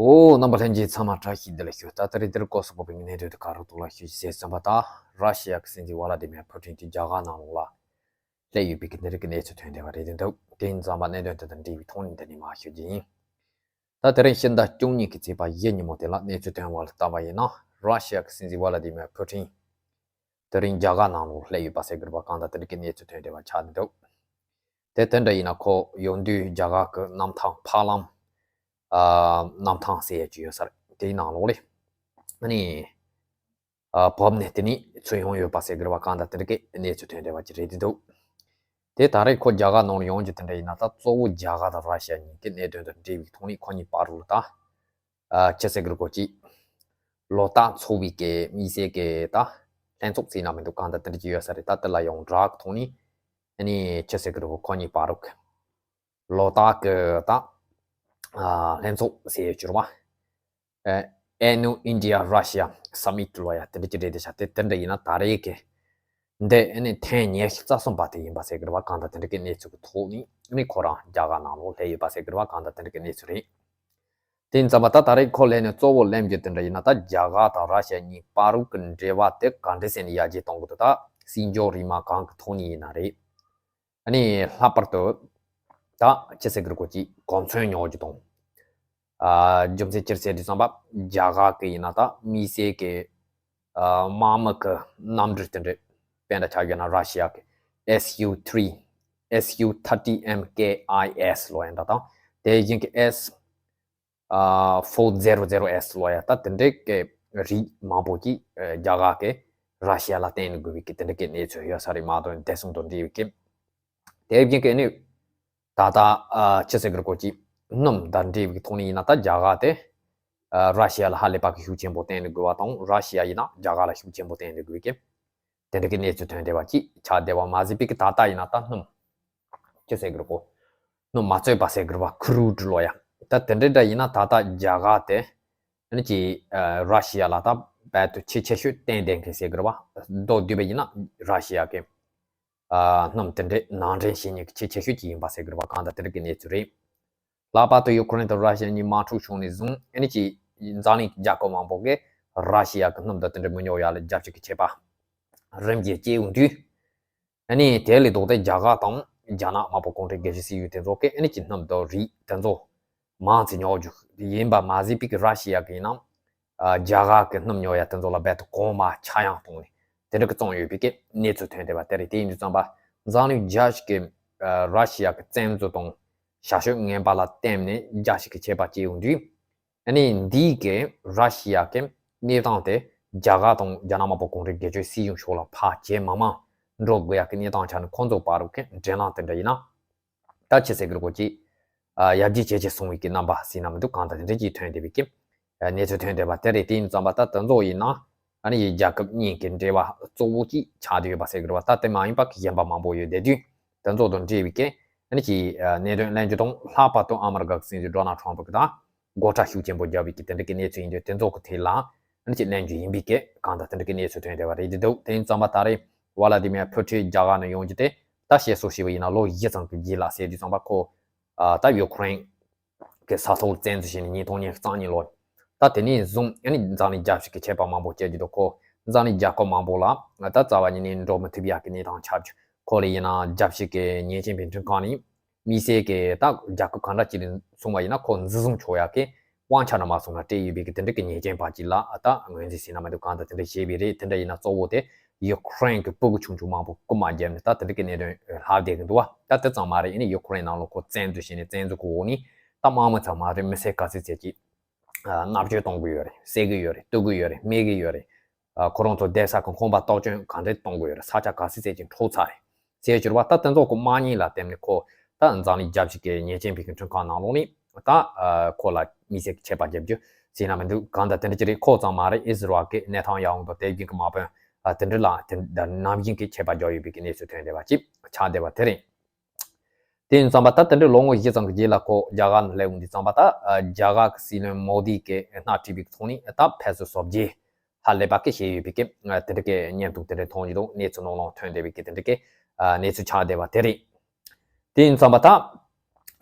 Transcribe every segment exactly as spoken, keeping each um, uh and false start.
ཨོ། རྣམ་པ་ལྷན་རྒྱས་ཚང་མ་བཀྲ་ཤིས་བདེ་ལེགས་ཞུ། ད་ལྟ་རེས་འདིར་སྐོར་སོགས་པའི་གནད་དོན་དུ་ག་རུ་ཐོག་ལ་ཞུ་ཞེས་བསམ་པ་དང་། ར་ཤི་ཡ་གི་སྲིད་འཛིན་ཝ་ལ་དི་མེར་ཕུ་ཊིན་གྱིས་རྒྱ་གར་ནང་ལོགས་ལ་སླེབས་ཡོད་པའི་གི་འདི་རིགས་ཀྱི་གནས་ཚུལ་ཐོན་བསྡད་པ་རེད་འདུག་དེ་ཡིན་ཙང་པ་གནད་དོན་དེ་དང་འབྲེལ་བའི་ཐོག་ནས་འདི་ནས་མར་ཞུ་རྒྱུ་ཡིན། ད་དེ་རིང་ཕྱི་ཟླ་བཅུ་གཉིས་ཀྱི་ཚེས་པ་བཞི་ཉིན་མོ་དེ་ལ་གནས་ཚུལ་ཐོན་པ་ལ་བལྟས་པ་ཡིན་ན། ར་ཤི་ཡ་གི་སྲིད་འཛིན་ཝ་ལ་དི་མེར་ཕུ་ཊིན་དེ་རིང་རྒྱ་གར་ནང་ལོགས་སླེབས་ཡོད་པ་ཟེར་དགོས་པ་གང་ལྟར་དེ་འདྲ་གི་གནས་ཚུལ་ཐོན་བསྡད་པ་ཆགས་འདུག་དེ་དེ་འདྲ་ཡིན་ན་ཁོ་ཡོང་དུས་རྒྱ་གར་གྱི་གནམ་ཐང་ཕ་ལམ། ཨ། གནམ་ཐང་ཟེར་ཡས་ཅིག་ཡོད་ས་རེད། དེའི་ནང་ལོགས་ལ་ཨ་ནི་ཨ། བབས་ནས་དེ་ནས་ཚུར་ཡོང་ཡོད་པ་ཟེར་དགོས་པ་གང་ལྟར་དེ་འདྲ་གི་གནས་ཚུལ་ཐོན་བསྡད་པ་ཅིག་རེད་འདུག་དེ་ད་རེས་ཁོ་རྒྱ་གར་ནང་ལ་ཡོང་རྒྱུ་དེ་འདྲ་ཡིན་ན། ད་གཙོ་བོ་རྒྱ་གར་དང་ར་ཤི་ཡ་གཉིས་ཀྱི་གནད་དོན་དང་འབྲེལ་བའི་ཐོག་ནས་ཁོ་གཉིས་བར་དུ་ད། ཨ། ཅི་ཟེར་དགོས་རེད། ཁོ་གཅིག་ལོ་ལྟར་འཚོགས་པའི་གི་དམིགས་བསལ་གྱི་ད་ལྷན་ཚོགས་ཟེར་ན་མི་འདུག་གང་ལྟར་དེ་འདྲ་ཅིག་ཡོད་ས་རེད། ད་དེ་ལ་ཡང་སྦྲགས་ཐོག་ནས་ཨ་ནི་ཅི་ཟེར་དགོས་རེད། ཁོ་གཉིས་བར་དུ་ལོ་ལྟར་གྱི་ད། ཨ། ལྷན་ཚོགས་ཟེར་ཡས་ཅིག་རེད་པ། ཨ། Annual India Russia Summit ལབ་ཡ་དེ་འདྲ་ཅིག་རེད་དེ་ཤག་དེ་དེ་འདྲ་ཡིན་ན་ད་རེས་ཀྱི་འདི་ཨ་ནི་ཐེངས་ཉི་ཤུ་རྩ་གསུམ་པ་དེ་ཡིན་པ་ཟེར་དགོས་རེད་པ། གང་ལྟར་དེ་འདྲ་གི་གནས་ཚུལ་གྱི་ཐོག་ནས་ཨ་ནི་ཁོ་རང་རྒྱ་གར་ནང་ལོགས་སླེབས་ཡོད་པ་ཟེར་དགོས་རེད་པ། གང་ལྟར་དེ་འདྲ་གི་གནས་ཚུལ་རེད། དེ་ཡིན་ཙང་པ་ད་ད་རེས་ཁོ་སླེབས་ནས་གཙོ་བོ་གླེང་རྒྱུ་དེ་འདྲ་ཡིན་ན། ད་རྒྱ་གར་དང་ར་ཤི་ཡ་གཉིས་བར་དུ་གི་འབྲེལ་བ་དེ་ག་འདྲ་ཟེར་ནས་ཡར་རྒྱས་གཏོང་དགོས་འདུག་ད་སྲིད་འབྱོར་རིག་མ་གང་གི་ཐོག་ནས་ཡིན་ན་རེད། ཨ་ནི་ལྷག་པར་དུ་ད་ཅི་ཟེར་དགོས་རེད། ཁོ་གཅིག་གོ་མཚོན་ཉོ་རྒྱུ་དང་། ཨ། རྒྱུ་མཚན་ཅི་ཟེར་དུས་ཙམ་པ་རྒྱ་གར་གི་ཡིན་ན་ད་དམིགས་བསལ་གྱི་ཨ། དམག་མི་གི་གནམ་གྲུ་དེ་འདྲ་དཔེར་ན་ཆ་བཞག་ན་ར་ཤི་ཡ་གི་S U three, S U thirty M K I S ལབ་ཡ་འདྲ་དང་། དེ་བཞིན་གྱི་S ཨ། four zero zero S ལབ་ཡ་ད་དེ་འདྲའི་གི་རིགས་མང་པོ་ཅིག་ཨ། རྒྱ་གར་གི་ར་ཤི་ཡ་ལ་བརྟེན་ནས་དགོས་པའི་གི་དེ་འདྲ་གི་གནས་ཚུལ་ཡོད་ས་རེད་མ་གཏོགས། བདེ་སྲུང་དང་འབྲེལ་བའི་གི་དེ་བཞིན་གྱི་ཨ་ནི་ད་ལྟ་ཨ། ཅི་ཟེར་དགོས་རེད། ཁོ་གཅིག་སྣུམ་དང་འབྲེལ་བའི་ཐོག་ནས་ཡིན་ན་ད་རྒྱ་གར་དེ་ཨ། ར་ཤི་ཡ་ལ་ཧ་ལས་པ་གི་ཤུགས་ཆེན་པོ་བརྟེན་ནས་དགོས་པ་དང་། ར་ཤི་ཡ་ཡིན་ན་རྒྱ་གར་ལ་ཤུགས་ཆེན་པོ་བརྟེན་ནས་དགོས་པའི་གི་དེ་འདྲ་གི་གནས་ཚུལ་ཐོན་བསྡད་པ་ཅིག་ཆགས་བསྡད་པ་མ་ཟད་པའི་གི་ད་ལྟ་ཡིན་ན་ད་སྣུམ་ཅི་ཟེར་དགོས་རེད། ཁོ་སྣུམ་མ་རྩོད་པ་ཟེར་དགོས་རེད་པ། ཁུ་རུ་ཌི་ལབ་ཡ་ད་དེ་འདྲ་འདྲ་ཡིན་ན་ད་ལྟ་རྒྱ་གར་དེ་ཨ་ནི་ཅིག་ཨ། ར་ཤི་ཡ་ལ་ད་རྦད་དེ་ཆེས་ཆེ་ཤོས་བརྟེན་བསྡད་མཁན་ཟེར་དགོས་རེད་པ། མདོར་བསྡུས་པ་ཡིན་ན་ར་ཤི་ཡ་གི་ཨ། སྣུམ་དེ་འདྲའི་ནང་འདྲེན་བྱེད་མཁན་གྱི་ཆེས་ཆེ་ཤོས་ཅིག་ཡིན་པ་ཟེར་དགོས་རེད་པ། གང་ལྟར་དེ་འདྲ་གི་གནས་ཚུལ་རེད། ལྷག་པར་དུ་ཡུ་ཁུ་རེན་དང་ར་ཤི་ཡ་གཉིས་དམག་འཁྲུག་བྱུང་ནས་བཟུང་ཨ་ནི་ཅིག་འཛམ་གླིང་རྒྱལ་ཁབ་མང་པོ་གིས་ར་ཤི་ཡ་གི་སྣུམ་དང་དེ་འདྲ་མི་ཉོ་ཡ་ལ་རྒྱབ་སྐྱོར་གྱི་ཆད་པ་རིམ་གྱིས་བཅད་ཡོང་དུས། ཨ་ནི་དེ་ལས་ལྡོག་སྟེ་རྒྱ་གར་དང་རྒྱ་ནག་དམར་པོ་གུང་ཁྲན་རྒྱལ་གཅེས་སྲིད་གཞུང་དེ་ཚོ་གིས་ཨ་ནི་ཅིག་སྣུམ་དང་རིགས་དེ་ཚོ་མང་ཙམ་ཉོ་རྒྱུ་ཡིན་པ་མ་ཟད་པའི་གི་ར་ཤི་ཡ་གི་ཡིན་ན་ཨ། རྒྱ་གར་གི་སྣུམ་ཉོ་ཡ་དེ་ཚོ་ལ་རྦད་དེ་གོང་མ་ཆག་ཡང་གཏོང་ནས་དེ་འདྲ་གི་བཙོང་ཡོད་པའི་གི་གནས་ཚུལ་ཐོན་བསྡད་པ་དེ་རེད། དེ་ཡིན་དུས་ཙམ་པ་འཛམ་གླིང་རྒྱལ་སྤྱི་གི་ཨ། ར་ཤི་ཡ་གི་བཙན་འཛུལ་དང་ཤ་ཤོད་ངན་པ་ལ་བརྟེན་ནས་རྒྱལ་སྤྱི་གི་ཆད་པ་བཅད་ཡོང་དུས། ཨ་ནི་འདིའི་གི་ར་ཤི་ཡ་གི་གནས་སྟངས་དེ་རྒྱ་གར་དང་རྒྱ་ནག་དམར་པོ་གུང་ཁྲན་རྒྱལ་གཅེས་སྲིད་གཞུང་ཕྱོགས་ལ་ཕར་ཇེ་མང་མང་འགྲོ་དགོས་ཡ་གི་གནས་སྟངས་ཆགས་ནས། ཁོང་ཚོ་བར་གྱི་འབྲེལ་ལམ་དེ་འདྲ་ཡིན་ན་ད་ཅི་ཟེར་དགོས་རེད། ཁོ་གཅིག་ཨ། ཡར་རྒྱས་ཇེ་ཆེ་སོང་བའི་གི་རྣམ་པ་ཟེར་ན་མི་འདུག་གང་ལྟར་དེ་འདྲ་ཅིག་ཐོན་བསྡད་པའི་གི་ཨ། གནས་ཚུལ་ཐོན་བསྡད་པ་དེ་རེད། དེ་ཡིན་ཙམ་པ་ད་དེ་ཚོ་ཡིན་ན་ཨ་ནི་རྒྱལ་ཁབ་གཉིས་ཀྱི་འབྲེལ་བ་གཙོ་བོ་གཅིག་ཆགས་བསྡད་ཡོད་པ་ཟེར་དགོས་རེད་པ། ད་དེ་མ་ཡིན་པ་གི་གཞན་པ་མང་པོ་ཡོད་བསྡད་དུས། དེ་ཚོ་དང་འབྲེལ་བའི་གི་ཨ་ནི་ཅིག་ཨ། གནད་དོན་གླེང་རྒྱུ་དང་། ལྷག་པར་དུ་ཨ་མི་རི་ཀ་གི་སྲིད་འཛིན་ཌོ་ནལ་ཊམ་པ་གི་ད་སྒོ་ཁྲལ་ཤུགས་ཆེན་པོ་བརྒྱབ་པའི་གི་དེ་འདྲ་གི་གནས་ཚུལ་ཡིན་དུས། དེ་ཚོ་གི་ཐད་ལ་ཨ་ནི་ཅིག་གླེང་རྒྱུ་ཡིན་པའི་གི་གང་ལྟར་དེ་འདྲ་གི་གནས་ཚུལ་ཐོན་བསྡད་པ་རེད་འདུག་དེ་ཡིན་ཙམ་པ་ད་རེས་ཝ་ལ་དི་མེར་ཕུ་ཊིན་རྒྱ་གར་ནང་ཡོང་རྒྱུ་དེ་ད་བཤད་སྲོལ་བྱས་པ་ཡིན་ན་ལོ་བཞི་ཙམ་གི་རྗེས་ལ་ཟེར་དུས་ཙམ་པ་ཁོ་ཨ། ད་ཡུ་ཁུ་རེན་གི་ས་ཐོག་བཙན་འཛུལ་བྱས་ནས་ཉིས་སྟོང་ཉི་ཤུ་རྩ་གཉིས་ལོ། ད་དེ་ནས་བཟུང་ཨ་ནི་འཛམ་གླིང་རྒྱལ་སྤྱི་གི་ཆད་པ་མང་པོ་བཅད་རྒྱུ་དང་། ཁོ་འཛམ་གླིང་རྒྱལ་ཁབ་མང་པོ་ལ་ད་རྩ་བ་ཉིད་ནས་འགྲོ་མི་ཐུབ་ཡག་གི་གནས་སྟངས་ཆགས་རྒྱུ། ཁོ་ལ་ཡིན་ན་རྒྱལ་སྤྱི་གི་ཉེས་ཅན་པའི་ཁྲིམས་ཁང་ནས་དམིགས་བསལ་གྱི་ད་རྒྱལ་ཁབ་གང་འདྲ་ཅིག་ལ་སོང་བ་ཡིན་ན་ཁོ་འཛིན་བཟུང་ཆོག་ཡག་གི་དབང་ཆ་ནང་མ་སོང་ན་སྤྲད་ཡོད་པའི་གི་དེ་འདྲ་གི་ཉེས་ཅན་པ་ཅིག་ལ་ད་ངོས་འཛིན་ཟེར་ན་མི་འདུག་གང་ལྟར་དེ་འདྲ་བྱས་པ་རེད། དེ་འདྲ་ཡིན་ན་གཙོ་བོ་དེ་ཡུ་ཁུ་རེན་གི་སྤུ་གུ་ཆུང་ཆུང་མང་པོ་རྐུ་མ་བརྒྱབ་ནས་ད་དེ་འདྲ་གི་གནད་དོན་ལྷག་བསྡད་གི་འདུག་བ། ད་དེ་ཙམ་མ་རེད། ཨ་ནི་ཡུ་ཁུ་རེན་ནང་ལ་ཁོ་བཙན་འཛུལ་བྱས་ནས་བཙན་འཛུལ་གི་འོག་ནས་ད་དམག་མི་ཚང་མ་རེད། མི་སེར་ག་ཚོད་ཚོད་ཅིག་ཨ། མནར་གཅོད་གཏོང་གི་ཡོད་རེད། བསད་གི་ཡོད་རེད། གཏུབ་གི་ཡོད་རེད། རྨས་གི་ཡོད་རེད། ཨ། ཁོ་རང་ཚོ་བསྡད་ས་གི་ཁང་པ་གཏོར་སྐྱོན་ག་འདྲས་གཏོང་གི་ཡོད་རེད། ས་ཆ་ག་ཚོད་ཚོད་ཅིག་འཕྲོག་ཚར་རེད། ཟེར་གྱུར་བ། ད་དེ་ཚོ་གི་དམག་ཉེས་ལ་བརྟེན་ནས་ཁོ་ད་འཛམ་གླིང་རྒྱལ་སྤྱི་གི་ཉེས་ཅན་བྱེད་མཁན་ཁྲིམས་ཁང་ནང་ལོགས་ནས་ད་ཨ། ཁོ་ལ་དམིགས་བསལ་གྱི་ཆད་པ་བརྒྱབ་རྒྱུ་ཟེར་ན་མི་འདུག་གང་ལྟར་དེ་འདྲ་ཅིག་རེད། ཁོ་ཙམ་མ་རེད། ཨི་ཟི་རལ་གྱི་ནེ་ཐན་ཡ་ཧུ་དང་དེ་བཞིན་གྱི་དམག་དཔོན་ཨ། དེ་འདྲ་ལ་དེ་འདྲ་ནམ་རྒྱུན་གྱི་ཆད་པ་བརྒྱབ་ཡོད་པའི་གི་གནས་ཚུལ་ཐོན་བསྡད་པ་ཅིག་ཆགས་བསྡད་པ་དེ་རེད། དེ་ཡིན་ཙམ་པ་ད་དེ་འདྲའི་ལོ་ངོ་བཞི་ཙམ་གྱི་རྗེས་ལ་ཁོ་རྒྱ་གར་ནང་སླེབས་འོང་དུས་ཙམ་པ། ད་ཨ། རྒྱ་གར་གྱི་སྲིད་བློན་མོ་དི་གིས་སྣེ་ཁྲིད་པའི་ཐོག་ནས་ད་ཕེབས་བསུ་གཟབ་རྒྱས་ཧ་ལས་པ་གི་བྱས་ཡོད་པའི་གི་དེ་འདྲ་གི་བརྙན་ཐུང་དེ་འདྲ་མཐོང་རྒྱུ་དང་། གནས་ཚུལ་ནང་ལོགས་ཐོན་བསྡད་པའི་གི་དེ་འདྲ་གི་ཨ། གནས་ཚུལ་ཆགས་བསྡད་པ་དེ་རེད། དེ་ཡིན་ཙམ་པ་ད་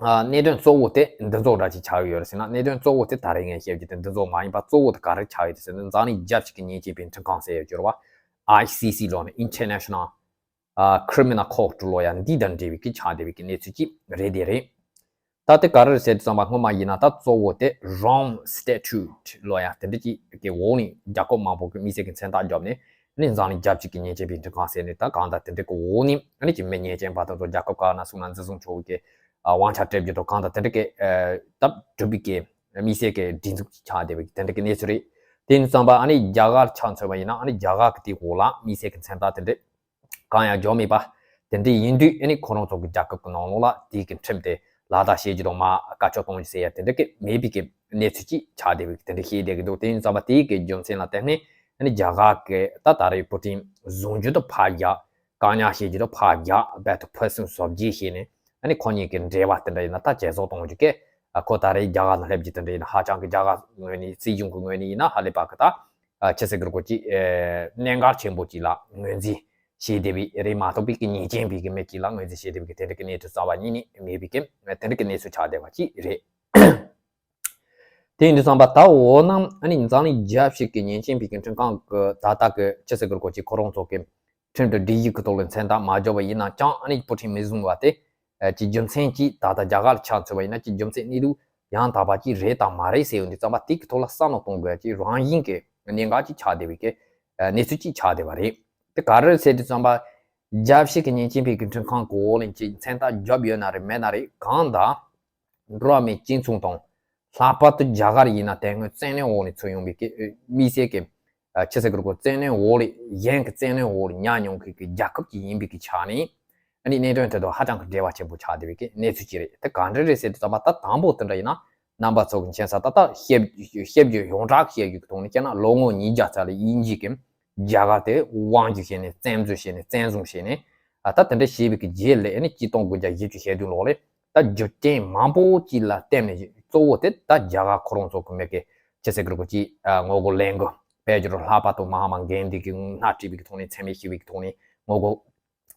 གནད་དོན་གཙོ་བོ་དེ་འདི་ཚོ་འདྲ་ཅིག་ཆགས་ཡོད་རེད་ཟེར་ན། གནད་དོན་གཙོ་བོ་དེ་ད་རེས་ངས་བཤད་རྒྱུ་དེ་འདི་ཚོ་མ་ཡིན་པ། གཙོ་བོ་དེ་ག་རེ་ཆགས་ཡོད་ཟེར་ན། འཛམ་གླིང་རྒྱལ་སྤྱི་གི་ཉེས་ཅན་པའི་ཁྲིམས་ཁང་ཟེར་ཡོད་རྒྱུ་རེད་བ། ཨའི་སི་སི་ལབ་ནས། International Criminal Court ལབ་ཡ་འདི་དང་འབྲེལ་བའི་གི་ཆགས་བསྡད་པའི་གི་གནས་ཚུལ་ཅིག་རེད། དེ་རེད། ད་དེ་ག་རེ་རེད་ཟེར་དུས་ཙམ་པ། སྔོན་མ་ཡིན་ན་ད་གཙོ་བོ་དེ་Rome Statute ལབ་ཡ་དེ་འདྲ་ཅིག་གི་འོག་ནས་རྒྱལ་ཁབ་མང་པོ་གི་མི་སེར་གི་མཚན་རྟགས་བརྒྱབ་ནས། ཨ་ནི་འཛམ་གླིང་རྒྱལ་སྤྱི་གི་ཉེས་ཅན་པའི་ཁྲིམས་ཁང་ཟེར་ནས། ད་གང་ལྟར་དེ་འདྲ་གི་འོག་ནས་ཨ་ནི་ཅིག་མི་ཉེས་ཅན་པ་དེ་ཚོ་རྒྱལ་ཁབ་ཁག་ནང་སོང་ན་འཛིན་བཟུང་བྱེད་པའི་གི་དབང་ཆ་སྤྲད་རྒྱུ་དང་། གང་ལྟར་དེ་འདྲ་གི་ད་གྲུབ་པའི་གི་མི་སེར་གི་སྒྲིག་འཛུགས་ཆགས་བསྡད་པའི་དེ་འདྲ་གི་གནས་ཚུལ་རེད། དེ་ཡིན་དུས་ཙམ་པ་ཨ་ནི་རྒྱ་གར་ཆ་མཚོན་པ་ཡིན་ན། ཨ་ནི་རྒྱ་གར་གི་དེའི་འོག་ལ་མི་སེར་གི་མཚན་རྟགས་དེ་འདྲ་གང་ཡང་འཇོག་མེད་པ། དེ་འདྲ་ཡིན་དུས་ཨ་ནི་ཁོ་རང་ཚོ་གི་རྒྱལ་ཁབ་ཀྱི་ནང་ལོགས་ལ་དེའི་གི་ཁྲིམས་དེ་ལག་བསྟར་བྱེད་རྒྱུ་དང་མར་བཀའ་ཆོས་གཏོང་རྒྱུ་ཟེར་ཡ་དེ་འདྲ་གི་མེད་པའི་གི་གནས་ཚུལ་ཅིག་ཆགས་བསྡད་པའི་གི་དེ་འདྲ་བཤད་བསྡད་ཀྱི་འདུག་དེ་ཡིན་དུས་ཙམ་པ་དེའི་གི་རྒྱུ་མཚན་ལ་བརྟེན་ནས། ཨ་ནི་རྒྱ་གར་གི་ད་ད་རེས་པུ་ཏིན་བཟུང་རྒྱུ་དང་ཕར་རྒྱག་བཀག་ཉར་བྱེད་རྒྱུ་དང་ཕར་རྒྱག་བར་དུ་ཕུན་སུམ་ཚོགས་རྒྱུ་བྱས་ནས། ཨ་ནི་ཁོ་གཉིས་ཀྱི་འབྲེལ་བ་དེ་འདྲ་ཡིན་ན་ད་ཇེ་བཟང་གཏོང་རྒྱུ་གི། ཨ་ཁོ་ད་རེས་རྒྱ་གར་ལ་སླེབས་རྒྱུ་དེ་འདྲ་ཡིན་ན། ཧ་ཅང་གི་རྒྱ་གར་ངོས་ནས། སྲིད་གཞུང་གི་ངོས་ནས་ཡིན་ན་ཧ་ལས་པ་གི་ད། ཨ་ཆི་ཟེར་གི་རེད་གོ། ཅིག་ཨེ་གནད་འགག་ཆེན་པོ་ཅིག་ལ་ངོས་འཛིན་བྱེད་བསྡད་པའི་རེད་མ་གཏོགས་པའི་གི་ཉེས་ཅན་པའི་གི་མི་ཅིག་ལ་ངོས་འཛིན་བྱེད་བསྡད་པའི་གི་དེ་འདྲ་གི་གནས་ཚུལ་རྩ་བ་ཉིད་ནས་མེད་པའི་གི་དེ་འདྲ་གི་གནས་ཚུལ་ཆགས་བསྡད་པ་ཅིག་རེད། དེ་ཡིན་དུས་ཙམ་པ་ད་འོ་ན་ཨ་ནི་འཛམ་གླིང་རྒྱལ་སྤྱི་གི་ཉེས་ཅན་པའི་གི་ཁྲིམས་ཁང་གི་ད་ལྟ་གི་ཆི་ཟེར་གི་རེད་གོ། ཅིག་ཁོ་རང་ཚོ་གི་ཁྲིམས་དང་སྒྲིག་གཞི་གི་ཐོག་ལ་མཚན་རྟགས་མ་འཇོག་པ་ཡིན་ན་ཀྱང་། ཨ་ནི་པུ་ཏིན་མི་བཟུང་བ་དེ་ཨ་ཅིག་རྒྱུ་མཚན་གྱིས་ད་ལྟ་རྒྱ་གར་ལ་ཆ་མཚོན་པ་ཡིན་ན། ཅིག་རྒྱུ་མཚན་གནས་ལུགས་ཡང་དག་པ་ཅིག་རེད་དང་མ་རེད་ཟེར་ཡོང་དུས་ཙམ་པ། དེ་གི་ཐོག་ལ་བསམ་བློ་གཏོང་དགོས་ཡ་ཅིག་རང་བཞིན་གྱི་གནད་འགག་ཅིག་ཆགས་བསྡད་པའི་གི་གནས་ཚུལ་ཅིག་ཆགས་བསྡད་པ་རེད། དེ་ག་རེ་ཟེར་དུས་ཙམ་པ། རྒྱལ་སྤྱི་གི་ཉེས་ཅན་པའི་གི་ཁྲིམས་ཁང་གི་འོག་ལ་ཅིག་མཚན་རྟགས་བརྒྱབ་ཡོད་ན་རེད་མེད་ན་རེད། གང་ལྟར་འགྲོ་བ་མིའི་སྤྱི་མཚུངས་དང་། ལྷག་པར་དུ་རྒྱ་གར་ཡིན་ན་དེ་སྔོན་བཙན་གནོན་འོག་ནས་ཚུད་ཡོང་བའི་གི་མི་སེར་གི་ཨ་ཆི་ཟེར་གི་རེད་གོ། བཙན་གནོན་འོག་ལ། གཞན་གྱི་བཙན་གནོན་འོག་ལ་ཉར་མྱོང་མཁན་གྱི་རྒྱལ་ཁབ་ཅིག་ཡིན་པའི་གི་ཆ་ནས། ཨ་ནི་གནད་དོན་དེ་དང་ཧ་ཅང་གི་འབྲེལ་བ་ཆེན་པོ་ཆགས་བསྡད་པའི་གི་གནས་ཚུལ་ཅིག་རེད། དེ་ག་འདྲ་རེད་ཟེར་དུས་ཙམ་པ། ད་དང་པོ་དེ་འདྲ་ཡིན་ན། རྣམ་པ་ཚོ་གི་མཁྱེན་གསལ། ད་ལྟ་བཤད་བཤད་རྒྱུ་ཡོངས་གྲགས་བཤད་རྒྱུ་གི་ཐོག་ནས་བཤད་ན། ལོ་ངོ་ཉིས་བརྒྱ་ཙམ་ལ་དབྱིན་ཇི་གིས་རྒྱ་གར་དེ་དབང་སྒྱུར་བྱས་ནས། བཙན་འཛུལ་བྱས་ནས། བཙན་བཟུང་བྱས་ནས། ཨ་ད་དེ་འདྲ་བྱས་པའི་གི་རྗེས་ལ། ཨ་ནི་ཆིག་སྟོང་དགུ་བརྒྱ་བཞི་བཅུ་ཞེ་བདུན་ལོ་ལ་ད་རྒྱུ་རྐྱེན་མང་པོ་ཅིག་ལ་བརྟེན་ནས། གཙོ་བོ་དེ་ད་རྒྱ་གར་ཁོ་རང་ཚོ་གི་མི་གི་ཆི་ཟེར་གི་རེད་གོ། ཅིག་ཨ་ངོ་རྒོལ་ལས་འགུལ་སྤེལ་རྒྱུ་རུ། ལྷག་པར་དུ་མ་ཧཱ་ཏ་གྷན་དྷི་གིས་མནའ་བྲིས་པའི་གི་ཐོག་ནས། མཚན་སྨད་ཞུས་པའི་གི་ཐོག་ནས་ངོ་རྒོལ་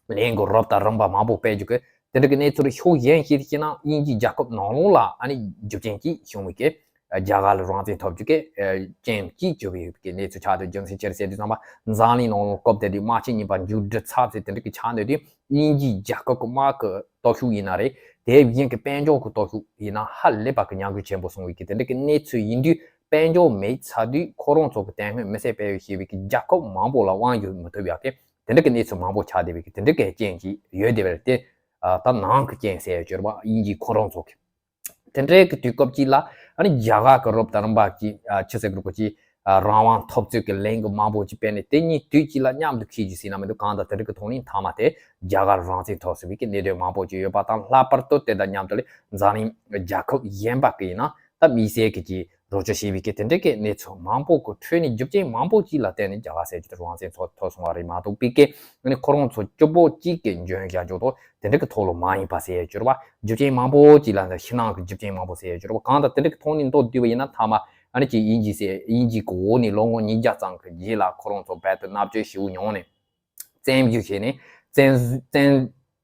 ལས་འགུལ་རབ་དང་རིམ་པ་མང་པོ་སྤེལ་རྒྱུ་གི་དེ་འདྲ་གི་གནས་ཚུལ་རེད། ཕྱོགས་གཞན་ཞིག་བཤད་ན། དབྱིན་ཇིའི་རྒྱལ་ཁབ་ནང་ལོགས་ལ་ཨ་ནི་རྒྱུ་རྐྱེན་ཅིག་བྱུང་བའི་གི་རྒྱ་གར་ལ་རང་བཙན་ཐོབ་རྒྱུ་གི་རྐྱེན་ཅིག་གྱུར་བའི་གི་གནས་ཚུལ་ཆགས་འདུག་རྒྱུ་མཚན་ཅི་རེད་ཟེར་དུས་ཙམ་པ། འཛམ་གླིང་ནང་ལོགས་སྐབས་དེ་དུས་དམག་ཆེན་གཉིས་པ་མཇུག་སྒྲིལ་ཚར་ཚེ། དེ་འདྲ་གི་ཆགས་འདུག་དུས། དབྱིན་ཇིའི་རྒྱལ་ཁབ་ཀྱི་དམག་གི་སྟོབས་ཤུགས་ཡིན་ན་རེད། དེ་བཞིན་གྱི་དཔལ་འབྱོར་གྱི་སྟོབས་ཤུགས་ཡིན་ན་ཧ་ལས་པ་གི་ཉམས་རྒུད་ཆེན་པོ་སོང་བའི་གི་དེ་འདྲ་གི་གནས་ཚུལ་ཡིན་དུས། དཔལ་འབྱོར་མེད་ཚར་དུས། ཁོ་རང་ཚོ་གི་དེ་སྔོན་མི་སེར་སྤེལ་བའི་ཞེས་པའི་གི་རྒྱལ་ཁབ་མང་པོ་ལ་དབང་སྒྱུར་མི་ཐུབ་ཡག་གི་དེ་འདྲ་གི་གནས་ཚུལ་མང་པོ་ཆགས་བསྡད་པའི་གི་དེ་འདྲ་གི་རྐྱེན་གྱིས་ཡོད་བསྡད་པ་རེད་དེ། ཨ་ད་ནང་གི་རྐྱེན་ཟེར་ཡོད་རྒྱུ་རེད་བ། དབྱིན་ཇི་ཁོ་རང་ཚོ་གི། དེ་འདྲའི་གི་དུས་སྐབས་ཅིག་ལ་ཨ་ནི་རྒྱ་གར་གི་རབ་དང་རིམ་པ་གི་ཨ་ཆི་ཟེར་གི་རེད་གོ། ཅིག་ཨ་རང་དབང་འཐབ་རྩོད་ཀྱི་ལས་འགུལ་མང་པོ་ཅིག་སྤེལ་ནས། དེ་གཉིས་དུས་གཅིག་ལ་མཉམ་དུ་འཁེལ་རྒྱུ་ཟེར་ན་མི་འདུག་གང་ལྟར་དེ་འདྲ་གི་ཐོག་ནས་མཐའ་མ་དེ་རྒྱ་གར་རང་བཙན་ཐོབ་ཟེར་བའི་གི་གནད་དོན་མང་པོ་ཅིག་ཡོད་པ་དང་། ལྷག་པར་དུ་དེ་དང་མཉམ་དུ་ལ་འཛམ་གླིང་རྒྱལ་ཁབ་གཞན་པ་གི་ཡིན་ན་ད་མི་སེར་གི་ཅིག་རོགས་སྐྱོར་བྱས་པའི་གི་དེ་འདྲ་གི་གནས་ཚུལ་མང་པོ་གི་ཁྲོད་ནས། རྒྱུ་རྐྱེན་མང་པོ་ཅིག་ལ་བརྟེན་ནས་རྒྱ་གར་ཟེར་རྒྱུ་དེ་རང་བཙན་ཐོབ་ཐོབ་སོང་བ་རེད་མ་གཏོགས་པའི་གི། ཨ་ནི་ཁོ་རང་ཚོ་སྐྱོ་པོ་གཅིག་གི་འཇོན་བྱ་འཇོག་ཏོ་དེ་འདྲ་གི་ཐོག་ལ་མ་ཡིན་པ་ཟེར་ཡ་གྱུར་པ། རྒྱུ་རྐྱེན་མང་པོ་ཅིག་ལ། ཕྱི་ནང་གི་རྒྱུ་རྐྱེན་མང་པོ་ཟེར་ཡ་གྱུར་པ། གང་ལྟར་དེ་འདྲ་གི་ཐོག་ནས་མདོར་བསྡུས་པ་ཡིན་ན། མཐའ་མ་ཨ་ནི་ཅིག་དབྱིན་ཇི་ཟེར། དབྱིན་ཇི་གི་འོག་ནས་ལོ་ངོ་ཉིས་བརྒྱ་ཙམ་གི་རྗེས་ལ་ཁོ་རང་ཚོ་རྦད་དེ་མནར་གཅོད་ཞེ་པོ་མྱོང་ནས། བཙན་འཛུལ་བྱས་ནས། བཙན་བཙན་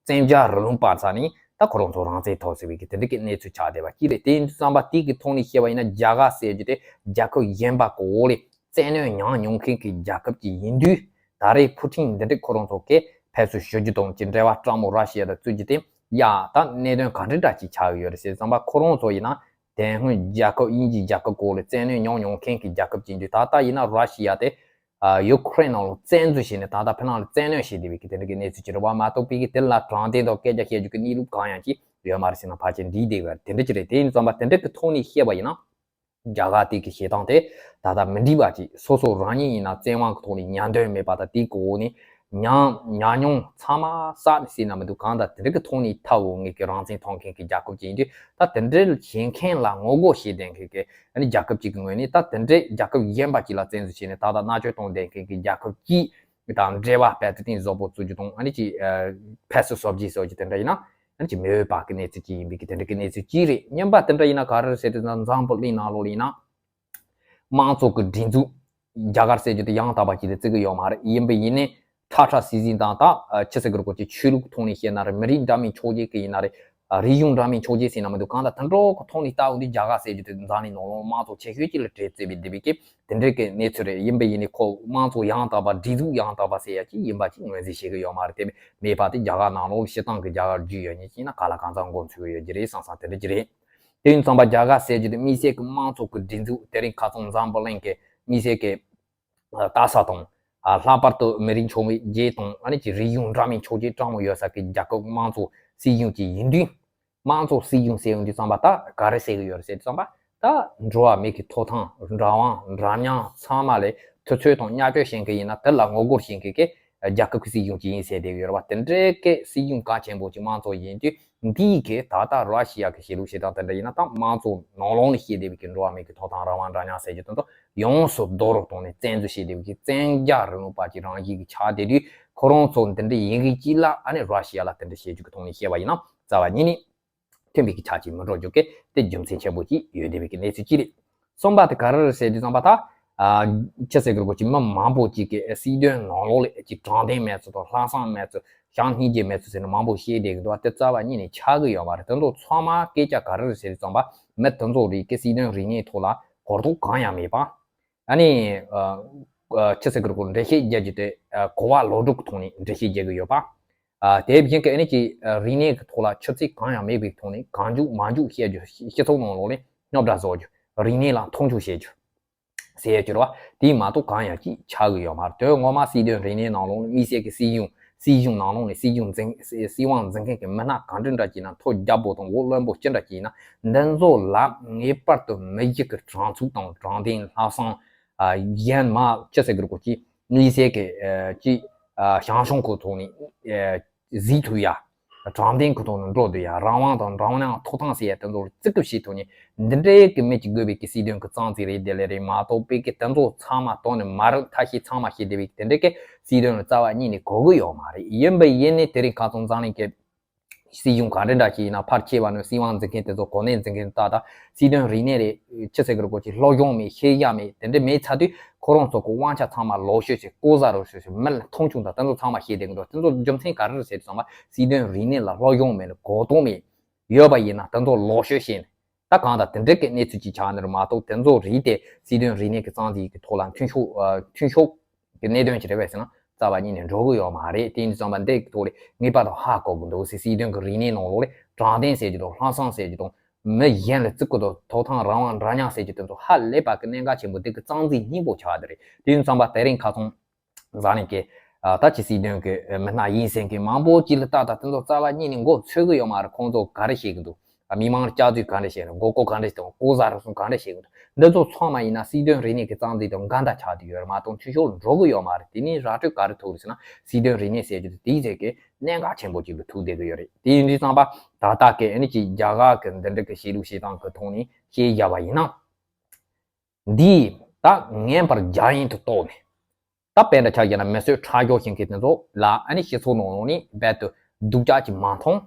བཙན་རྒྱལ་རིང་ལུགས་པ་ཚ་ནས་ད་ཁོ་རང་ཚོ་རང་བཙན་ཐོབ་ཟེར་བའི་གི་དེ་འདྲ་གི་གནས་ཚུལ་ཆགས་བསྡད་པ་ཅིག་རེད། དེ་ཡིན་དུས་ཙམ་པ་དེ་གི་ཐོག་ནས་བཤད་པ་ཡིན་ན། རྒྱ་གར་ཟེར་རྒྱུ་དེ་རྒྱལ་ཁབ་གཞན་པ་གི་འོག་ལ་བཙན་གནོན་མྱངས་མྱོང་མཁན་གྱི་རྒྱལ་ཁབ་ཅིག་ཡིན་དུས། ད་རེས་ཕུ་ཏིན་འདི་འདྲ་ཁོ་རང་ཚོ་གིས་ཕེབས་བསུ་ཞུ་རྒྱུ་དང་། ཅིག་འབྲེལ་བ་དྲག་མོ་ར་ཤི་ཡ་དང་བཙུགས་རྒྱུ་དེ། ཡ་ད་གནད་དོན་ག་འདྲ་འདྲ་ཅིག་ཆགས་ཡོད་རེད་ཟེར་ཙམ་པ། ཁོ་རང་ཚོ་ཡིན་ན་དེ་སྔོན་རྒྱལ་ཁབ་དབྱིན་ཇིའི་རྒྱལ་ཁབ་སྐོར་ལ་བཙན་གནོན་མྱོང་མྱོང་མཁན་གྱི་རྒྱལ་ཁབ་ཅིག་ཡིན་དུས། ད་ལྟ་ཡིན་ན་ར་ཤི་ཡ་དེ་ཡུ་ཁུ་རེན་ནང་ལ་བཙན་འཛུལ་བྱས་ནས། ད་ལྟ་ཕི་ནང་ལ་བཙན་གནོན་བྱས་བསྡད་པའི་གི་དེ་འདྲ་གི་གནས་ཚུལ་ཅིག་རེད་བ། མ་གཏོགས་པའི་གི་དེ་ལ་དྲང་བདེན་དང་སྐད་ཆ་བཤད་རྒྱུ་གི་གནས་ལུགས་གང་ཡང་ཅིག་ཡོད་མ་རེད་ཟེར་ན་ཕལ་ཆེར་འགྲིག་བསྡད་པ་དེ་འདྲ་ཅིག་རེད། དེ་ཡིན་ཙམ་པ་དེ་འདྲ་གི་ཐོག་ནས་བཤད་པ་ཡིན་ན། རྒྱ་གར་དེ་གི་བྱེད་སྟངས་དེ་ད་ལྟ་མི་འགྲིག་པ་ཅིག་སོ་སོ་རང་ཉིད་ཡིན་ན་བཙན་དབང་གི་ཐོག་ནས་ཉམས་དོན་མེད་པ་དང་། དེའི་གོ་འོག་ནས་ཉམས་ཉམས་མྱོང་ཚང་མ་བསགས་ནས་ཟེར་ན་མི་འདུག་གང་ལྟར་དེ་འདྲ་གི་ཐོག་ནས་ཐབས་འོག་ངེད་ཀྱི་རང་བཙན་ཐོབ་མཁན་གྱི་རྒྱལ་ཁབ་ཅིག་ཡིན་དུས། ད་དེ་འདྲའི་བྱེད་མཁན་ལ་ངོ་རྒོལ་བྱེད་བསྡད་མཁན་གྱི་ཨ་ནི་རྒྱལ་ཁབ་ཅིག་གི་ངོས་ནས། ད་དེ་འདྲའི་རྒྱལ་ཁབ་གཞན་པ་ཅིག་ལ་བཙན་འཛུལ་བྱས་ནས་ད་ལྟ་མནར་གཅོད་གཏོང་བསྡད་མཁན་གྱི་རྒྱལ་ཁབ་ཅིག་དང་འབྲེལ་བ་རྦད་དེ་གཏིང་ཟབ་པོ་བཙུགས་རྒྱུ་དང་། ཨ་ནི་ཅིག་ཨ་ཕེབས་བསུ་ཞུ་རྒྱུ་སོགས་ཀྱི་དེ་འདྲ་ཡིན་ན། ཨ་ནི་ཅིག་མི་འོས་པ་གི་གནས་ཚུལ་ཅིག་ཡིན་པའི་གི་དེ་འདྲ་གི་གནས་ཚུལ་ཅིག་རེད། གཉིས་པ་དེ་འདྲ་ཡིན་ན་ག་རེ་རེད་ཟེར་དུས་ན། འཛམ་བུ་གླིང་ནང་ལོགས་ལ་ཡིན་ན་དམངས་གཙོ་གི་སྒྲིག་འཛུགས་རྒྱ་གར་ཟེར་རྒྱུ་དེ་ཡང་དག་པ་ཅིག་ལ་བརྩི་གི་ཡོད་མ་རེད། ཡིན་པ་ཡིན་ནའི་ཁྲ་ཁྲ་ཟིག་ཟིག་དང་། ད་ཆི་ཟེར་གི་རེད་གོ། ཅིག་ཆོས་ལུགས་ཐོག་ནས་བཤད་ན་རེད། མི་རིགས་འདྲ་མིན་ཕྱོགས་གཅིག་གི་ཡིན་ན་རེད། རིག་གཞུང་འདྲ་མིན་ཆོས་བརྒྱུད་ཟེར་ན་མི་འདུག་གང་ལྟར་དུད་འགྲོ་གི་ཐོག་ནས་ལྟ་འོང་དུས་རྒྱ་གར་ཟེར་རྒྱུ་དེ་འཛམ་གླིང་ནང་ལོགས་དམངས་གཙོ་ཆེ་ཤོས་ཅིག་ལ་བྲེལ་བརྩེ་བའི་འདི་བའི་ཀི་དེ་འདྲའི་གི་གནས་ཚུལ་རེད། ཡིན་པ་ཡིན་ནའི་ཁོ་དམངས་གཙོ་ཡང་དག་པ་སྒྲིག་འཛུགས་ཡང་དག་པ་ཟེར་ཡ་ཅིག་ཡིན་པ་ཅིག་ངོས་འཛིན་བྱེད་ཀྱི་ཡོད་མ་རེད། དེ་མེད་པ་དེ་རྒྱ་གར་ནང་ལོགས་སྤྱི་བཏང་གི་རྒྱ་གར་རྒྱུས་ཡོད་མཁན་ཅིག་ཡིན་ན་ག་ལ་གང་འཚམ་མགོ་འཚོས་ཀྱི་ཡོད་ཀྱི་རེད་བསམ་བསམ་དེ་འདྲ་ཅིག་རེད། དེ་ཡིན་ཙང་པ་རྒྱ་གར་ཟེར་རྒྱུ་དེ་དམིགས་བསལ་གྱི་དམངས་གཙོ་གི་སྒྲིག་འཛུགས་དེ་རིང་ཁ་སང་འཛམ་བུ་གླིང་གི་དམིགས་བསལ་གྱི་ལྟ་ས་དང་། ལྷག་པར་དུ་མི་རིགས་ཆུང་བའི་རྒྱས་དང་ཨ་ནི་ཀྱི་རིག་གཞུང་འདྲ་མིན་ཆོས་བརྒྱུད་གྲངས་མང་ཡོད་ས་ཀྱི་རྒྱལ་ཁབ་དམངས་གཙོ་སྲིད་གཞུང་ཅིག་ཡིན་དུས། དམངས་གཙོ་སྲིད་གཞུང་ཟེར་ཡོང་དུས་ཙམ་པ་ད་ག་རེ་ཟེར་གི་ཡོད་རེད་ཟེར་དུས་ཙམ་པ་ད་འགྲོ་བ་མི་གི་ཐོབ་ཐང་རང་དབང་འདྲ་མཉམ་ཚང་མ་ལ་དུས་ཚོད་དང་བརྙས་བཅོས་བྱེད་མཁན་ཡིན་ན་དེ་ལ་ངོ་རྒོལ་བྱེད་མཁན་གྱི་རྒྱལ་ཁབ་ཀྱི་སྲིད་གཞུང་ཅིག་ཡིན་ཟེར་བསྡད་ཀྱི་ཡོད་རེད་བ། དེ་འདྲའི་གི་སྲིད་གཞུང་གལ་ཆེན་པོ་ཅིག་དམངས་གཙོ་ཡིན་དུས། འདིའི་གི་ད་ལྟ་ར་ཤི་ཡ་གི་བྱེད་ལུགས་བྱེད་སྟངས་དེ་འདྲ་ཡིན་ན་ད་དམངས་གཙོ་ནང་ལོགས་ནས་བཤད་བསྡད་པའི་གི་འགྲོ་བ་མི་གི་ཐོབ་ཐང་རང་དབང་འདྲ་མཉམ་ཟེར་རྒྱུ་དེ་ཚོ་ཡོངས་སུ་རྡོག་རོལ་བཏང་ནས་བཙན་འཛུལ་བྱས་བསྡད་པའི་གི་བཙན་རྒྱལ་རིང་ལུགས་པ་ཅིག་རང་བཞིན་གྱི་ཆགས་བསྡད་དུས་ཁོ་རང་ཚོ་འདི་འདྲ་ཡིན་གི་ཅིག་ལ་ཨ་ནི་ར་ཤི་ཡ་ལ་དེ་འདྲ་བྱེད་རྒྱུ་གི་ཐོག་ནས་བཤད་པ་ཡིན་ན་རྩ་བ་ཉིད་ནས་མཐུན་པའི་གི་ཆ་ཅིག་མི་འགྲོ་རྒྱུ་གི་དེ་རྒྱུ་མཚན་ཆེན་པོ་ཅིག་ཡོད་བསྡད་པའི་གི་གནས་ཚུལ་ཅིག་རེད། གསུམ་པ་དེ་ག་རེ་རེད་ཟེར་དུས་ཙམ་པ་ད། ཨ། ཅི་ཟེར་དགོས་རེད་གོ་ཅིག་མི་མང་པོ་ཅིག་གིས་སྲིད་དོན་ནང་ལོགས་ལ་ཅིག་དྲང་བདེན་མེད་ཚུལ་དང་ལྷག་བསམ་མེད་ཚུལ་བྱམས་སྙིང་རྗེ་མེད་ཚུལ་ཟེར་ནས་མང་པོ་བཤད་བསྡད་ཀྱི་འདུག་བ། དེ་རྩ་བ་ཉིད་ནས་ཆགས་ཀྱི་ཡོད་མ་རེད། དེ་ཚོ་ཚང་མ་སྐད་ཆ་ག་རེ་རེད་ཟེར་དུས་ཙམ་པ་མི་དེ་ཚོ་རིགས་ཀྱི་སྲིད་དོན་རིག་གནས་ཐོག་ལ་གོ་རྟོགས་གང་ཡང་མེད་པ། ཨ་ནི། ཨ། ཨ། ཅི་ཟེར་དགོས་རེད་གོ་འགྲེལ་བཤད་རྒྱག་རྒྱུ་དེ་ཨ། གོ་བ་ལོག་སྒྲུབ་ཀྱི་ཐོག་ནས་འགྲེལ་བཤད་རྒྱག་གི་ཡོད་པ། ཨ། དེ་བཞིན་གྱི་ཨ་ནི་ཅིག་ཨ། རིག་གནས་ཀྱི་ཐོག་ལ་ཆུ་ཚད་གང་ཡང་མེད་པའི་ཐོག་ནས་གང་འཇུག་མ་འཇུག་བཤད་རྒྱུ། སྤྱི་ཚོགས་ནང་ལོགས་ནས་རྙོག་དྲ་བཟོ་རྒྱུ། རིག་གནས་ལ་མཐོང་ཆུང་བྱེད་རྒྱུ་ཟེར་ཡ་གྱུར་བ་དེ་མ་གཏོགས་གང་ཡང་ཅིག་ཆགས་ཀྱི་ཡོད་མ་རེད། དོན་ངོ་མ་སྲིད་དོན་རིག་གནས་ནང་ལོགས་ནས་དམིགས་བསལ་གྱི་སྲིད་གཞུང་སྲིད་གཞུང་ནང་ལོགས་ནས་སྲིད་གཞུང་འཛིན་སྲིད་དབང་འཛིན་མཁན་གྱི་མི་སྣ་གང་འདྲ་འདྲ་ཅིག་ཡིན་ན་མཐོ་རྒྱ་པོ་དང་འོག་རློན་པོ་ཅི་འདྲ་ཅིག་ཡིན་ན་འདི་ཚོ་ལ་ངེས་པར་དུ་མི་གཞི་གི་དྲང་ཚུགས་དང་དྲང་བདེན་ལྷག་བསམ། ཨ། གཞན་མ་ཅི་ཟེར་དགོས་རེད་གོ་ཅིག་དམིགས་བསལ་གྱི་ཨ། ཅིག་ཨ། ཞང་ཞུང་ཁོ་ཐོག་ནས་ཨ། གཟིགས་ཐུབ་ཡ། དྲང་བདེན་ཁོ་ཐོག་ནས་འགྲོ་ཐུབ་ཡ། རང་དབང་དང་འདྲ་མཉམ་ཐོབ་ཐང་ཟེར་ཡ་དེ་ཚོ་ལ་བརྩི་བཀུར་བྱེད་ཐུབ་ནས་འདི་འདྲའི་གི་མི་གཅིག་དགོས་པའི་གི་སྲིད་དོན་གི་རྩ་འཛིན་རེད། དེ་ལས་རེད་མ་གཏོགས་པའི་གི་དེ་ཚོ་ཚང་མ་དོན་ནི་མ་རེད། ཐ་ཤལ་ཚང་མ་བཤད་བསྡད་པའི་དེ་འདྲའི་གི་སྲིད་དོན་ལ་རྩ་བ་ཉིད་ནས་གོ་གི་ཡོད་མ་རེད། ཡིན་པ་ཡིན་ནའི་དེ་རིང་ཁ་སང་འཛམ་གླིང་གི་སྲིད་གཞུང་ག་འདྲ་འདྲ་ཞིག་ཡིན་ན་ཕར་ཆེ་བ་ནས་སྲིད་དབང་འཛིན་མཁན་དེ་ཚོ་གོ་གནས་འཛིན་མཁན་ཏག་ཏག་སྲིད་དོན་རིག་གནས་རེད། ཆི་ཟེར་གི་རེད་གོ་ཅིག་སློབ་སྦྱོང་མེད། ཤེས་བྱ་མེད། དེ་འདྲ་མེད་ཚར་དུས་ཁོ་རང་ཚོ་གི་དབང་ཆ་ཚང་མ་ལོག་ཤོས་ཤིག་ལྐོག་ཟ་རུ་ཤོས་ཤིག་མི་ལ་མཐོང་ཆུང་དང་དེ་ཚོ་ཚང་མ་བཤད་བསྡད་གི་འདུག་དེ་ཚོ་རྒྱུ་མཚན་ག་རེ་རེད་ཟེར་དུས་ཙམ་པ་སྲིད་དོན་རིག་གནས་ལ་སློབ་སྦྱོང་མེད་ནས་གོ་རྟོགས་མེད། ཡོད་པ་ཡིན་ན་དེ་ཚོ་ལོག་ཤོས་བཤད་ནས། ད་གང་ལྟར་དེ་འདྲ་གི་གནས་ཚུལ་ཅིག་ཆགས་ནི་རེད་མ་གཏོགས་དེ་ཚོ་རིགས་དེ་སྲིད་དོན་རིག་གནས་ཀྱི་རྩ་འཛིན་གྱི་ཐོག་ལ་མཐུན་ཕྱོགས་ཨ། མཐུན་ཕྱོགས་ཀྱི་གནད་དོན་ཅིག་རེད་པས་ཟེར་ན་རྩ་བ་ཉིད་ནས་འགྲོ་གི་ཡོད་མ་རེད། དེ་ཡིན་དུས་ཙམ་པ་འདི་གི་ཐོག་ལ་ངེས་པར་དུ་ཧ་གོ་དགོས་འདུག་ཟེར། སྲིད་དོན་གྱི་རིག་གནས་ནང་ལོགས་ལ་དྲང་བདེན་ཟེར་རྒྱུ་དང་ལྷག་བསམ་ཟེར་རྒྱུ་དང་མི་གཞན་ལ་བརྩི་བཀུར་དང་ཐོབ་ཐང་རང་དབང་འདྲ་མཉམ་ཟེར་རྒྱུ་དེ་ཚོ་ཧ་ལས་པ་གི་གནད་འགག་ཆེན་པོ་འདི་གི་རྩ་འཛིན་སྙིང་པོ་ཆགས་བསྡད་རེད། དེ་ཡིན་དུས་ཙམ་པ་དེ་རིང་ཁ་སང་འཛམ་གླིང་གི་ཨ། ད་ཅི་སྲིད་དོན་གྱི་མི་སྣ་ཡིན་ཟེར་མཁན་མང་པོ་ཅིག་ལ་ཏག་ཏག་དེ་ཚོ་རྩ་བ་ཉིད་ནས་མགོ་ཚོས་གི་ཡོད་མ་རེད། ཁོང་ཚོ་ག་རེ་བཤད་གི་འདུག་མི་མང་ལ་སྐྱག་རྫུན་ག་འདྲ་བཤད་ན་མགོ་སྐོར་ག་འདྲ་བྱེད་དང་ལྐོག་ཟ་རུལ་སུངས་ག་འདྲ་བྱེད་གི་འདུག་འདི་ཚོ་ཚང་མ་ཡིན་ན་སྲིད་དོན་རིག་གནས་ཀྱི་རྩ་འཛིན་དང་འགལ་ཟླ་ཆགས་བསྡད་ཡོད་རེད་མ་གཏོགས་མཐུན་ཕྱོགས་ལ་འགྲོ་གི་ཡོད་མ་རེད། དེ་ནས་ར་སྤྲོད་ག་རེ་ཐུག་རེད་ཟེར་ན་སྲིད་དོན་རིག་གནས་ཟེར་རྒྱུ་དེ་དེའི་ཟེར་གི་གནད་འགག་ཆེན་པོ་ཅིག་ལ་ཐུག་བསྡད་གི་ཡོད་རེད། དེ་ཡིན་དུས་ཙམ་པ་ད་ལྟ་གི་ཨ་ནི་ཅིག་རྒྱ་གར་གི་འདི་འདྲ་གི་བྱེད་ལུགས་བྱེད་སྟངས་གི་ཐོག་ནས་བཤད་བཞག་པ་ཡིན་ན། འདིས་ད་ངན་པར་རྒྱ་ཡན་དུ་རྟོགས་ནས། ད་དཔེ་འདྲ་ཆ་བཞག་ན་མི་གསོད་ཁྲག་སྦྱོར་བྱེད་མཁན་དེ་ཚོ་ལ་ཨ་ནི་སྤྱི་ཚོགས་ནང་ལོགས་ནས་རྦད་དེ་སྡུག་ཅག་ཅིག་མ་མཐོང་།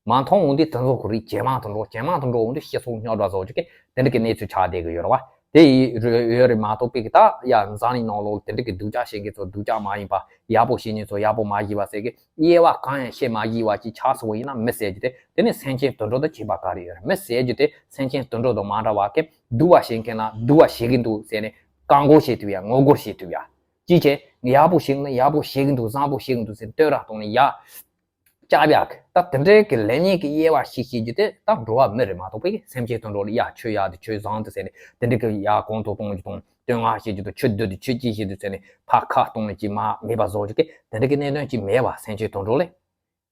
མ་མཐོང་འོང་དུས་དེ་ཚོ་གི་རིགས་ཇེ་མང་དུ་འགྲོ། ཇེ་མང་དུ་འགྲོ་འོང་དུས་སྤྱི་ཚོགས་རྙོག་དྲ་བཟོ་རྒྱུ་གི་དེ་འདྲ་གི་གནས་ཚུལ་ཆགས་བསྡད་གི་ཡོད་རེད་བ། དེ་ཡི་རེད་ཡོད་རེད་མ་གཏོགས་པའི་གི་ད་ཡ་འཛམ་གླིང་ནང་ལོགས་དེ་འདྲ་གི་སྡུག་ཅག་བྱེད་མཁན་ཚོ་སྡུག་ཅག་མ་ཡིན་པ། ཡག་པོ་བྱེད་མཁན་ཚོ་ཡག་པོ་མ་བྱས་པ་ཟེར་གི་དབྱེ་བ་གང་ཡང་ཕྱེ་མ་བྱས་པ་ཅིག་ཆགས་སོང་བ་ཡིན་ན་མི་ཟེར་རྒྱུ་དེ་དེ་ནི་སེམས་ཅན་དུད་འགྲོ་དང་ཁྱད་པར་ག་རེ་ཡོད་རེད། མི་ཟེར་རྒྱུ་དེ་སེམས་ཅན་དུད་འགྲོ་དང་མ་འདྲ་བ་གི་སྡུག་པ་བྱེད་མཁན་ལ་སྡུག་པ་བྱེད་ཀྱི་འདུག་ཟེར་ནས་བཀག་འགོག་བྱེད་ཐུབ་ཡ། ངོ་རྒོལ་བྱེད་ཐུབ་ཡ། ཅིའི་ཕྱིར་ཡག་པོ་བྱེད་ན་ཡག་པོ་བྱེད་ཀྱི་འདུག་བཟང་པོ་བྱེད་ཀྱི་འདུག་ཟེར་བསྟོད་ར་གཏོང་ནས་ཡ། སྐྱབས་ཡག་གི་ད་དེ་འདྲའི་གི་ལེགས་ཉེས་ཀྱི་དབྱེ་བ་ཞིག་ཤེས་རྒྱུ་དེ་ད་འགྲོ་བ་མི་རེད་མ་གཏོགས་པའི་སེམས་ཅན་དུད་འགྲོ་ལ་ཡ་ཆོས་ཡག་འདུག་ཆོས་བཟང་འདུག་ཟེར་ནས་དེ་འདྲའི་གི་ཡ་གོང་དུ་གཏོང་རྒྱུ་དང་བསྟོད་བསྔགས་བྱེད་རྒྱུ་དང་ཆོས་བདུད་འདུག་ཆོས་སྐྱིད་བྱེད་འདུག་ཟེར་ནས་ཕར་ཁ་གཏོང་ནས་ཅི་མ་མེད་པ་བཟོ་རྒྱུ་གི་དེ་འདྲའི་གི་གནད་དོན་ཅིག་མེད་པ། སེམས་ཅན་དུད་འགྲོ་ལས།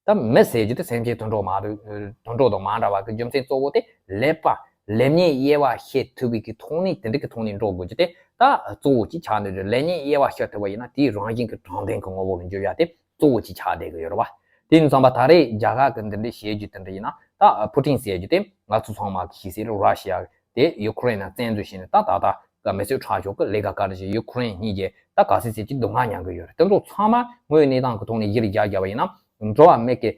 ད་མི་ཟེར་རྒྱུ་དེ་སེམས་ཅན་དུད་འགྲོ་མ་རེད། དུད་འགྲོ་དང་མ་འདྲ་བ་གི་རྒྱུ་མཚན་གཙོ་བོ་དེ་ལེགས་པ་ལེགས་ཉེས་དབྱེ་བ་ཤེས་ཐུབ་པའི་གི་ཐོག་ནས་དེ་འདྲ་གི་ཐོག་ནས་འགྲོ་དགོས་རྒྱུ་དེ་ད་གཙོ་བོ་གཅིག་ཆགས་ནས་རེད། ལེགས་ཉེས་དབྱེ་བ་ཤེས་ཐུབ་པ་ཡིན་ན་དེའི་རང་བཞིན་གྱི་དྲང་བདེན་གྱི་ངོ་བོ་ལ་འགྱུར་ཡ་དེ་གཙོ་བོ་གཅིག་ཆགས་བསྡད་གི་ཡོད་རེད་བ། དེ་ཡིན་ཙང་པ་ད་རེས་རྒྱ་གར་གི་འདི་འདྲའི་བྱེད་རྒྱུ་དེ་འདྲ་ཡིན་ན་ད་ཕུ་ཊིན་ཟེར་རྒྱུ་དེ་ང་ཚོ་ཚང་མ་གི་ཤེས་གསལ་རེད། ར་ཤི་ཡ་དེ་ཡུ་ཁུ་རེན་ནང་བཙན་འཛུལ་བྱས་ནས་ད་ད་ལྟ་ག་མི་གསོད་ཁྲག་སྦྱོར་གི་ལས་ཀ་ག་རེ་བྱས། ཡུ་ཁུ་རེན་གཉིས་ཀྱིས་ད་ག་ཚོད་ཚོད་ཀྱི་སྡུག་བསྔལ་མྱངས་གི་ཡོད་རེད། དེ་ཚོ་ཚང་མ་དངོས་གནས་སྟངས་ཀྱི་ཐོག་ནས་གཞིར་བཞག་བཞག་པ་ཡིན་ན་འགྲོ་བ་མི་གི་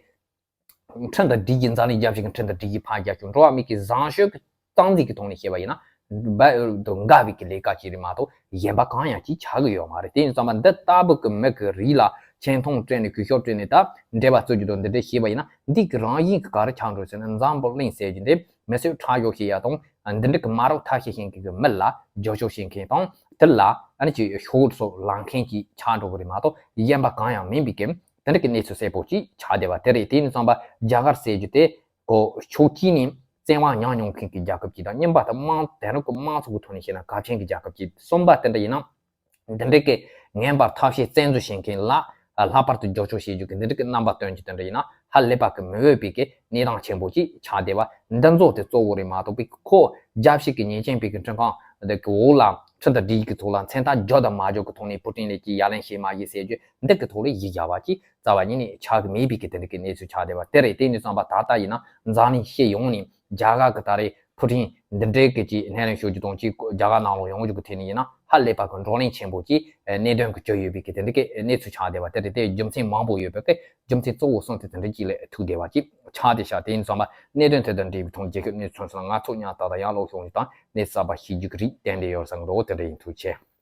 ཁྲིམས་དང་སྒྲིག་གཞི། འཛམ་གླིང་རྒྱལ་སྤྱི་གི་ཁྲིམས་དང་སྒྲིག་གཞི་ཕར་རྒྱག་ཆོག་འགྲོ་བ་མི་གི་བཟང་སྤྱོད་ཀྱི་རྩ་འཛིན་གྱི་ཐོག་ནས་བཤད་པ་ཡིན་ན་རྦད་དེ་འགལ་བའི་གི་ལས་ཀ་ཅིག་རེད་མ་གཏོགས་གཞན་པ་གང་ཡང་ཅིག་ཆགས་ཀྱི་ཡོད་མ་རེད། དེ་ཡིན་ཙང་པ་འདི་ལྟ་བུ་གི་མི་གི་རིགས་ལ་ ཆེ་མཐོང་སྤྲད་ནས་གུས་ཞབས་སྤྲད་ནས་ད་འབྲེལ་བ་རྩོད་རྒྱུ་དང་འདི་འདྲ་བྱས་པ་ཡིན་ན། འདི་གི་རང་བཞིན་གྱི་ག་རེ་ཆགས་འགྲོ་ཟེར་ན། འཛམ་བུ་གླིང་ཟེར་རྒྱུ་འདི་མི་གསོད་ཁྲག་སྦྱོར་བྱེད་ཡ་དང་འདི་འདྲ་གི་མ་རབས་ཐབས་ཤེས་ཤིང་གི་མི་ལ་རྒྱབ་སྐྱོར་བྱེད་མཁན་དང་། དེ་ལ་ཨ་ནི་ཅིག་ཤོག་བུ་སོགས་ལངས་མཁན་གྱི་ཆགས་འགྲོ་གི་རེད་མ་གཏོགས། གཞན་པ་གང་ཡང་མིན་པའི་གི་དེ་འདྲ་གི་གནས་ཚུལ་གསལ་པོ་ཅིག་ཆགས་བསྡད་པ་དེ་རེད། དེ་ནི་བསམ་པ་རྒྱ་གར་ཟེར་རྒྱུ་དེ་གོ་ཕྱོགས་གཅིག་ནས་བཙན་དབང་མྱངས་མྱོང་མཁན་གྱི་རྒྱལ་ཁབ་ཅིག་དང་། གཉིས་པ་དེ་དམངས་དེང་རབས་ཀྱི་དམངས་གཙོ་གི་ཐོག་ནས་བཤད་ན་གལ་ཆེན་གྱི་རྒྱལ་ཁབ་ཅིག། གསུམ་པ་དེ་འདྲ་ཡིན་ན། འདི་འདྲའི་གི་ངན་པར་ཐབས་ཤེས་བཙན་འཛུལ་བྱེད་མཁན་ལ་ལྷག་པར་དུ་རྒྱབ་སྐྱོར་བྱེད་རྒྱུ་གི་འདི་འདྲའི་གི་རྣམ་པ་སྟོན་རྒྱུ་དེ་འདྲ་ཡིན་ན། ཧ་ལས་པ་གི་མི་འོས་པའི་གི་གནས་སྟངས་ཆེན་པོ་ཅིག་ཆགས་བསྡད་པ། འདི་ཚོ་དེ་གཙོ་བོ་རེད་མ་གཏོགས་པའི། ཁོ་རྒྱལ་སྤྱི་གི་ཉེས་ཅན་པའི་གི་ཁྲིམས་ཁང་འདི་གི་འོག་ལ་ཁྲིམས་དང་སྒྲིག་གི་ཐོག་ལ་མཚན་རྟགས་བརྒྱབ་དང་མ་བརྒྱབ་གི་ཐོག་ནས་ཕུ་ཊིན་ལ་ཅིག་ཡ་ལན་བྱེད་མ་བྱེད་ཟེར་རྒྱུ་འདི་གི་ཐོག་ལ་གཞི་བཞག་པ་ཅིག་རྩ་བ་ཉིད་ནས་ཆགས་གི་མེད་པའི་གི་དེ་འདྲ་གི་གནས་ཚུལ་ཆགས་བསྡད་པ་དེ་རེད། དེ་ནས་བསམ་པ་ད་ལྟ་ཡིན་ན་འཛམ་གླིང་སྤྱི་ཡོངས་ནས་རྒྱ་གར་གི་ད་རེས་ཕུ་ཊིན་འདི་འདྲའི་གི་ཅིག་སྣེ་ལེན་ཞུ་རྒྱུ་དང་ཅིག་རྒྱ་གར་ནང་ལོགས་ཡོང་རྒྱུ་གི་ཐད་ནས་ཡིན་ན། ཧ་ལས་པ་གི་བགྲོ་གླེང་ཆེན་པོ་ཅིག་གནད་དོན་གི་གྱུར་ཡོད་པའི་གི་དེ་འདྲ་གི་གནས་ཚུལ་ཆགས་བསྡད་པ་དེ་རེད། དེ་རྒྱུ་མཚན་མང་པོ་ཡོད་པའི་གི་རྒྱུ་མཚན་གཙོ་བོ་གསུམ་དེ་དེ་འདྲ་ཅིག་ལ་ཐུག་བསྡད་པ་ཅིག་ཆགས་བསྡད་ཤག་དེ་ཡིན་ཙང་མ་གནད་དོན་དེ་དང་འབྲེལ་བའི་ཐོག་རྒྱལ་ཁབ་གནས་ཚུལ་སོགས་ལ་ང་ཚོ་ཉག་ཏག་ཏག་ཡར་ལོག་ཤོག་ཡིན་དང་། གནས་གསར་པ་ཤེས་རྒྱུ་གི་རིགས་ཏན་ཏན་ཡོད་བསམ་འདུག་དེ་འདྲ་ཡིན། ཐུགས་རྗེ་ཆེ།